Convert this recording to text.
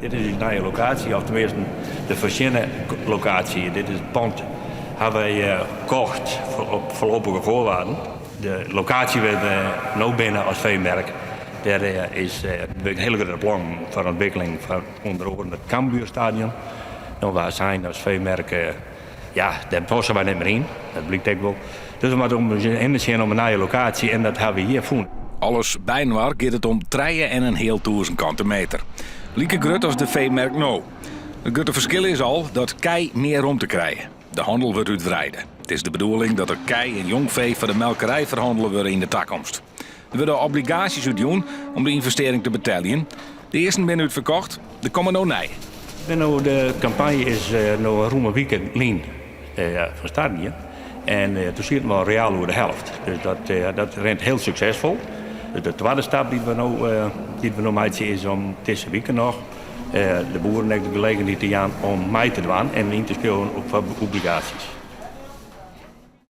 Dit is ús nije lokaasje, of teminsten de foarsjenne lokaasje. Dit is it pand hawwe wy kocht op voorlopige voorwaarden. De lokaasje wêr't we no binne as feemerk, dêr is binne hiele grutte plannen foar ûntwikkeling fan ûnder oaren it Cambuurstadion. No wy seine as feemerk, ja, dêr passe wy net mear yn, dat blykt ek wol. Dus we moatte om ús hinne sjen om in nije lokaasje en dat hawwe we hjir fûn. Alles byinoar giet it om trije en in heal tûzen kante meter. Like grut as de feemerk no. It grutte ferskil is al dat kij mear romte krije. De hannel wurdt útwreide. It is de bedoeling dat der kij en jongfee foar de melkerij ferhannele wurde yn de takomst. Der wurde obligaasjes útjûn om de ynvestearring te beteljen. De earsten binne útferkocht, der komme no nije. De kampanje is no in rûme wike lyn fan start gien en doe sieten we al real oer de helft. Dus dat rint hiel suksesfol. Dus de twadde stap dy't we no, dy't we no meitsje is om dizze wike noch de boeren ek de gelegenheid te jaan om mei te dwaan en yn te skriuwen foar obligaasjes.